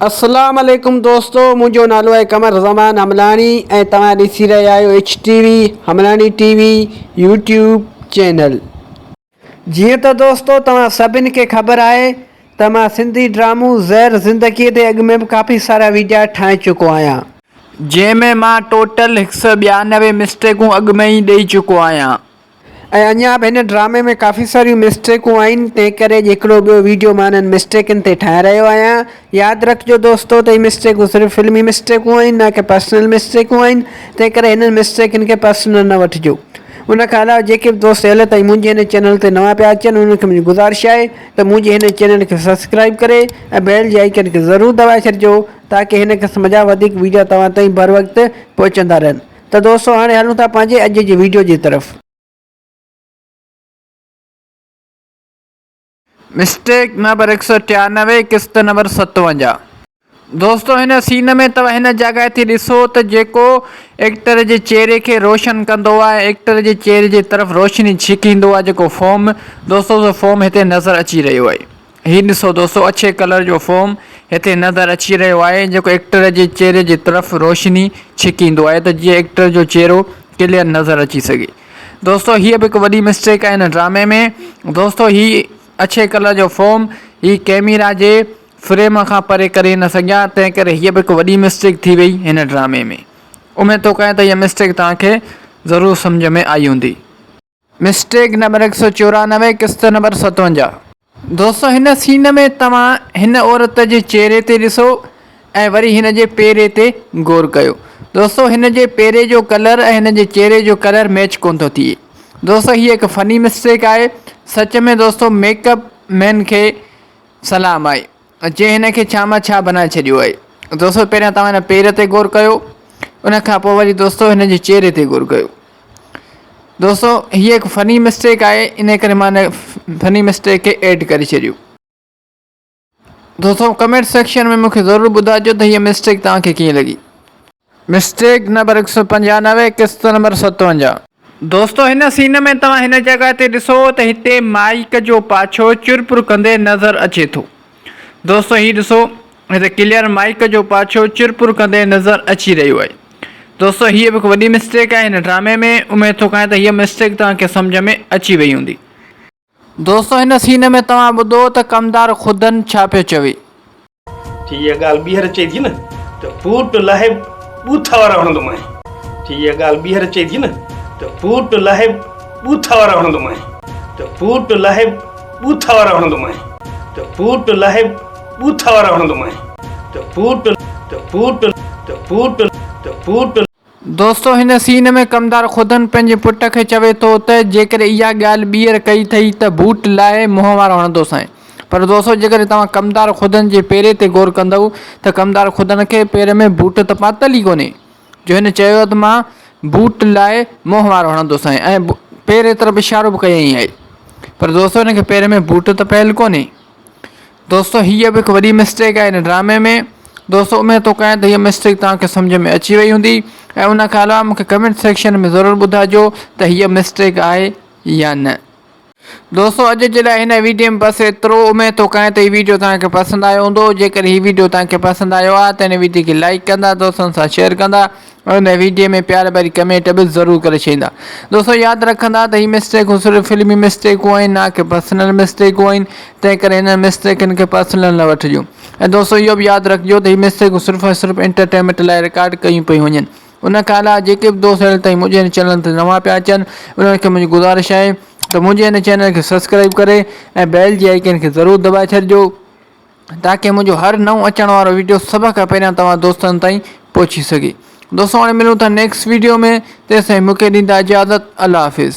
اسلام عليڪم دوستو منهنجو نالو آهي قمر زمان حملاڻي ۽ توهان ڏسي رهيا آهيو H T V Hamlani T V YouTube channel. جيئن ته دوستو توهان سڀن کي خبر آهي ته مان سنڌي ڊرامو زهر زندگي تي اڳ ۾ به ڪافي سارا ويڊيا ٺاهي چڪو آهيان. جنهن ۾ مان ٽوٽل هڪ سئو 92 مسٽيڪون اڳ ۾ ئي ڏئي چڪو آهيان. ۽ اڃا به هن ڊرامي ۾ ڪافي ساريون مسٽيڪون آهن تنهن ڪري اڄ هڪڙو ٻيو ويڊيو مان انهن مسٽيڪن تي ٺاهي رهيو آهيان ياد رکجو دوستو ته هي مسٽيڪون صرف فلمي مسٽيڪون آهن نه ڪي پرسنل مسٽيڪون آهن تنهن ڪري هنن مسٽيڪن کي پرسنل نه وٺجو ان کان علاوه جيڪي به دوست هيل تائين منهنجي هن چينل تي نوان پيا اچن انهن کي منهنجي گذارش آهي ته منهنجي هن چينل کي سبسڪرائب ڪري ۽ بيل جي آئيڪن کي ضرور دٻائي ڇڏجو تاڪي هن قسم جا وڌيڪ ويڊيو توهان تائين بروقت پهچندا رهن ته دوستو هاڻي هلون ٿا پنهنجي اڄ جي ويڊيو جي طرف. مسٽيڪ نمبر 193 قسط نمبر 57. دوستو هن سين ۾ توهان هن جڳهه تي ڏسو ته جيڪو ايڪٽر جي چهري کي روشن ڪندو آهي ايڪٽر جي چهري جي طرف روشني ڇڪيندو آهي جيڪو فوم دوستو سو فوم هتي نظر اچي رهيو آهي. هي ڏسو دوستو اڇي ڪلر جو فوم هتي نظر اچي رهيو آهي جيڪو ايڪٽر جي چهري جي طرف روشني ڇڪيندو آهي ته جيئن ايڪٽر جو چهرو ڪليئر نظر اچي سگهي دوستو هي به هڪ وڏي مسٽيڪ آهي هن ڊرامي ۾ دوستو هي اڇي ڪلر جو فوم هي ڪيميرا جي فريم کان پري ڪري نه سگهيا تنهن ڪري هي به هڪ وڏي مسٽيڪ ٿي وئي هن ڊرامي ۾ اميد ٿو ڪيان ته هي مسٽيڪ توهان کي ضرور سمجهه ۾ آئي هوندي. مسٽيڪ نمبر 194 قسط نمبر 57. دوستو هن سين ۾ توهان هن عورت جي چهري تي ڏسو ۽ وري هن جي پيري تي غور ڪيو دوستو هن جي پيري جو ڪلر ۽ هن جي چهري جو ڪلر ميچ ڪون ٿو ٿئي دوستو هي هڪ فني مسٽيڪ آهي سچ ۾ دوستو ميڪ اپ مين کي سلام آهي جنهن هن کي ڇا مان ڇا بنائي ڇڏيو آهي. دوستو پهريان توهان هن پير تي غور ڪيو ان کان پوء وري دوستو هن جي چهري تي غور ڪيو. دوستو هي هڪ فني مسٽيڪ آهي ان ڪري مان هن فني مسٽيڪ کي ايڊ ڪري ڇڏيو. دوستو ڪمينٽ سيڪشن ۾ مونکي ضرور ٻڌائجو ته هي مسٽيڪ توهان کي ڪيئن لڳي. مسٽيڪ نمبر 195 قسط نمبر 57. دوستو هن سين ۾ توهان هن جڳهه تي ڏسو ته هتي مائيڪ جو پاڇو چرپر ڪندي نظر اچي ٿو. دوستو هي ڏسو هتي ڪليئر مائيڪ جو پاڇو چرپر ڪندي نظر اچي رهيو آهي. دوستو هيء به هڪ وڏي مسٽيڪ آهي هن ڊرامي ۾ اميد ٿو ڪيان ته هيء مسٽيڪ توهان کي سمجهه ۾ اچي وئي هوندي. دوستو هن سين ۾ توهان ٻڌو ته ڪمدار خودن ڇا پيو چوي. جي اها ڳالهه ٻيهر چئي ٿي نه ته بوٽ لاهي ٻوٿا وارا هڻندومانء. جي اها ڳالهه ٻيهر چئي ٿي نه ته بوٽ لاهي ٻوٿا وارا هڻندومانء. ته بوٽ لاهي ٻوٿا وارا هڻندومانء. ته بوٽ لاهي ٻوٿا وارا هڻندومانء. ته بوٽ ته بوٽ ته بوٽ ته بوٽ. دوستو هن سين ۾ ڪمدار خودن پنهنجي پٽ کي چوي ٿو ته جيڪڏهن اها ڳالهه ٻيهر ڪئي ٿئي ته بوٽ لاهي منهن وارو هڻندوسانء پر دوستو جيڪڏهن توهان ڪمدار خودن جي پيري تي غور ڪندؤ ته ڪمدار خودن کي پير ۾ بوٽ ته پاتل ئي ڪونهي جو هن چيو ته مان بوٽ لاهي منهن وارو هڻندوسانء ۽ پيري طرف اشارو به ڪيائين آهي پر دوستو هن کي پير ۾ بوٽ ته پيل ڪونهي. دوستو هيء به هڪ وڏي مسٽيڪ آهي هن ڊرامي ۾ دوستو اميد ٿو ڪيان ته هيء مسٽيڪ توهان کي سمجهه ۾ اچي وئي هوندي ۽ ان کان علاوه مونکي ڪمينٽ سيڪشن ۾ ضرور ٻڌائجو ته هيء مسٽيڪ آهي يا نه. دوستو اڄ جي لاء هن ويڊيو ۾ بس ايترو اميد ٿو ڪيان ته هي ويڊيو توهان کي پسند آيو هوندو جيڪڏهن هي ويڊيو توهان کي پسند آيو آهي ته هن ويڊيو کي لائيڪ ڪندا دوستن سان شيئر ڪندا ۽ ان ويڊيو ۾ پيار ڀري ڪمينٽ به ضرور ڪري ڇڏيندا دوستو ياد رکندا ته هي مسٽيڪون صرف فلمي مسٽيڪون آهن نه ڪي پرسنل مسٽيڪون آهن تنهن ڪري هنن مسٽيڪن کي پرسنل نه وٺجو ۽ دوستو اهو به ياد رکجو ته هي مسٽيڪون صرف ۽ صرف انٽرٽينمينٽ لاء رڪارڊ ڪيون پيون وڃن ان کان علاوه جيڪي به دوست هيل تائين منهنجي هن چينل تي نوان پيا اچن انهن کي منهنجي گذارش آهي ته منهنجي هن چينل کي سبسڪرائب ڪري ۽ بيل جي آئيڪن کي ضرور دٻائي ڇڏجو تاڪه منهنجو هر نئون اچڻ وارو ويڊيو سڀ کان پهريان توهان دوستن تائين پهچي سگهي دوستو هاڻي ملون ٿا نيڪسٽ ويڊيو ۾ تيستائين مونکي ڏيندا اجازت الله حافظ.